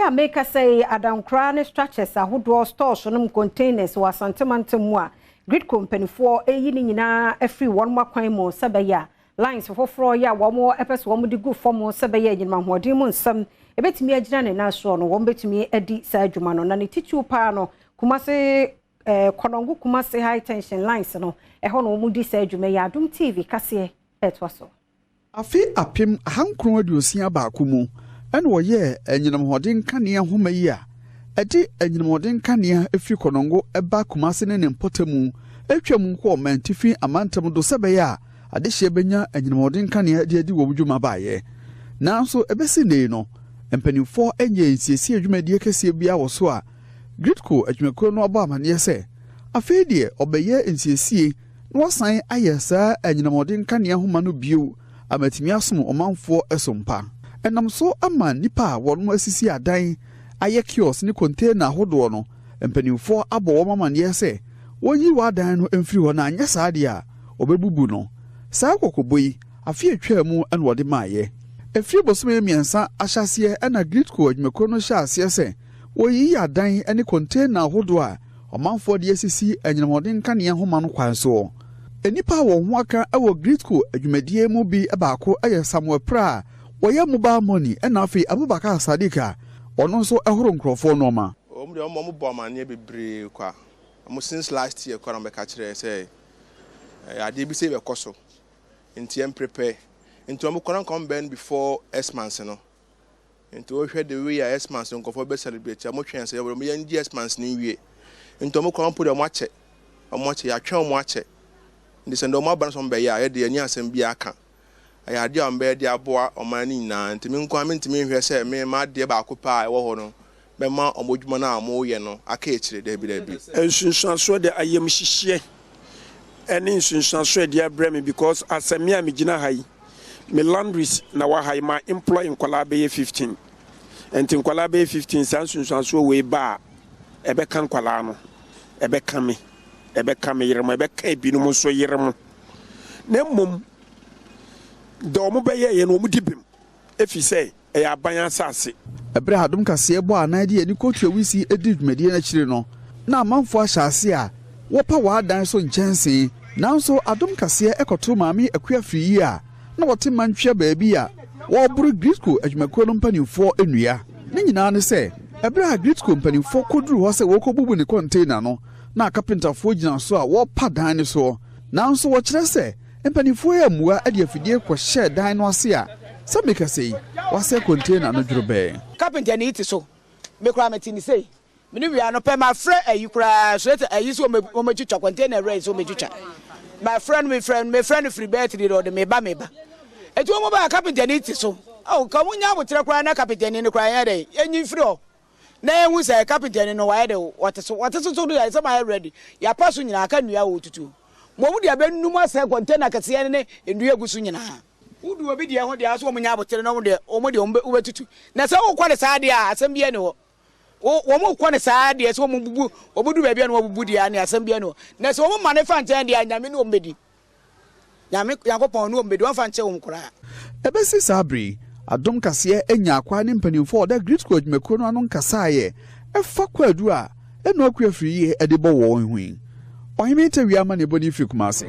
yi a mekasa yi, adankora ne structures ahodoɔ, stores nom, containers wɔ Asante mantam mu a Gridco mpanimfoɔ ɛyi ne nyinaa afiri wɔn akwan mu sɛ bɛyɛ a lines foforɔ yi a wɔn pɛ sɛ wɔn de gu fam sɛ bɛyɛ anyinam ahoɔden mu nsɛm ebɛtumi agyina ne nan soɔ no, wɔn bɛtumi adi saa adwuma no. Na ne titiriw paa no, Kumase Kɔnɔngo Kumase high tension lines no, ɛhɔ na wɔn di saa adwuma yi. Adom TV kaseɛ ɛtoa so. Afe 1961 mu ɛna wɔyɛɛ anyinamhoɔden nkanea nhoma yi a ɛde anyinamhoɔden nkanea efiri Kɔnɔngo ɛba Kumase ne ne mpɔtamu atwa mu kɔ ɔmantifi amantam do sɛ bɛyɛ a adehyeɛ bɛnya anyinamhoɔden nkanea de adi wɔn dwuma baeɛ. Nanso ɛbɛsi nnɛ yi no, mpanimfoɔ nyɛ nsiesie dwumadie kɛseɛ biara wɔ so a Gridco adwumakuo no abɔ amanneɛ sɛ afei deɛ ɔbɛyɛ nsiesie na wasan ayɛ saa anyinamhoɔden nkanea nhoma no bio amatumi asom ɔmanfoɔ so mpa. Ɛnam so ama nnipa a wɔn asisi adan ayɛ kiosk ne container ahodoɔ no, mpanimfoɔ abɔ wɔn amanneɛ sɛ wɔnyi wɔn adan no mfiri hɔ, na anyɛ saa deɛ a wɔbɛbubu no. Saa kɔkɔbɔ yi, afe atwa mu ɛna wɔde maayɛ. Efiri bosome 3 ahyɛseɛ ɛna Gridco adwumakuo no hyɛ aseɛ sɛ wɔyiyi adan ne container ahodoɔ a ɔmanfoɔ de asisi anyinamɔden nkanea nhoma no kwan soɔ. Nnipa a wɔn ho aka wɔ Gridco adwumadie mu bi baako yɛ Samuel Pra a wɔyɛ mobile money, ɛna afei Abubakar Sadiq a ɔno nso horo nkurɔfoɔ nneɛma. Wɔn deɛ, wɔn bɔ amanneɛ bebree kwa. Wɔn since last year kora na wɔbɛka kyerɛ sɛ ɛyɛ adeɛ bi sɛ bɛkɔ so, nti yɛn prepare. Nti wɔn kɔ na nkɔm bɛn before Xmas no. Nti wɔhwɛ the way a Xmas nkɔfoɔ bɛ celebrate a, wɔtwɛn sɛ wɔn yɛn gye Xmas no nwie. Nti wɔn kɔ mpo deɛ, wɔn akyɛ, wɔn akyɛ, yɛatwɛn wɔn akyɛ. Nti sɛ ndɛ wɔn aba no sɛ wɔn bɛyɛ a, yɛde yɛn ni asɛm bi aka. Ɛyɛ adeɛ a wɔn bɛyɛ de aboa ɔman no nyinaa. Nti me nko ara mentumi nhwɛ sɛ me ma adeɛ baako paa a ɛwɔ hɔ no bɛma wɔn adwuma no a wɔreyɛ no aka akyire. Daabi, daabi. Nsunsuansoɔ de, ayamhyehyeɛ ɛne nsunsuansoɔ ɛde abrɛ me, because asɛm a megyina ha yi, me laundries na wɔ ha yi, ma employ nkwadaa bɛyɛ 15. Nti nkwadaa bɛyɛ 15, saa nsunsuansoɔ wei ba a, ɛbɛka nkwadaa no, ɛbɛka me, ɛbɛka me yere mo, ɛbɛka ebinom nso yere mo. Na mmom deɛ wɔn bɛyɛ yɛ no, wɔn di bem efi sɛ ɛyɛ aban asase. Ɛberɛ a Adom kaseɛ bɔ anan de ani kɔtua wisi di dwumadie no akyiri no, na amanfoɔ ahyɛ ase a wɔpa wɔn adan so nkyɛnsee. Nanso Adom kaseɛ ɛkɔto Maame Akua Firi yi a na wɔte Mantwea baabi a wɔreboro Gridco adwumakuo no mpanimfoɔ nnua. Ne nyinaa ne sɛ ɛberɛ a Gridco mpanimfoɔ kɔduru hɔ sɛ wɔrekɔbubu ne container no, na kapentafoɔ gyina so a wɔrepa dan no soɔ. Nanso wɔkyerɛ sɛ mpanimfoɔ yi ammua de afidie kɔhyɛɛ dan no ase a sɛ mekasa yi, wɔasɛe container no dworobɛɛ. Carpenter ni ti so, me koraa mete ne sei mene wia no pɛ mafrɛ ayi koraa straight ayi sɛ wɔmɛtwitwa container wura yi sɛ wɔmɛtwitwa. Mafrɛ no, mefrɛ no, mefrɛ no firi bɛɛ tiri de ɔde meba meba. Eti wɔn ba carpenter ni ti so ɔw ka wɔn nya abotrɛ koraa na carpenter ni no koraa yɛn dɛ yɛnyi mfiri hɔ na yɛn hu sɛ carpenter ni no wayɛ de wɔte so, wɔte so so do yɛ sɛ mayɛ ready. Yɛapa so nyinaa, aka nnua wɔ tutu mo wɔn de abɛnum asɛ container kɛseɛ ne nnua gu so nyinaa. Wodu obi deɛ ho deɛ aso wɔn nya abotrɛ na wɔn deɛ wɔn wobɛtutu na sɛ wokɔ ne saa deɛ a, asɛm bi ani hɔ. Wɔn kɔ ne saa deɛ sɛ wɔn bubu, wɔn du baabi a na wɔn bubu deɛ ne asɛm bi ani hɔ. Na sɛ wɔn ma ne fa nkyɛn deɛ, Nyame ne wɔn bɛdi, Nyame Nyankopɔn ne wɔn bɛdi, wɔn fa nkyɛn wɔn koraa. Ɛbɛsi saa bere yi, Adom kaseɛ anya akwa ne mpanimfoɔ a ɔda Gridco adwumakuo no ano nkasaeɛ ɛfa kwaadu a ɛnu Akua Firi yie de bɔ wɔn ho yi. Ɔhene Tawia ama ne bɔne firi Kumase.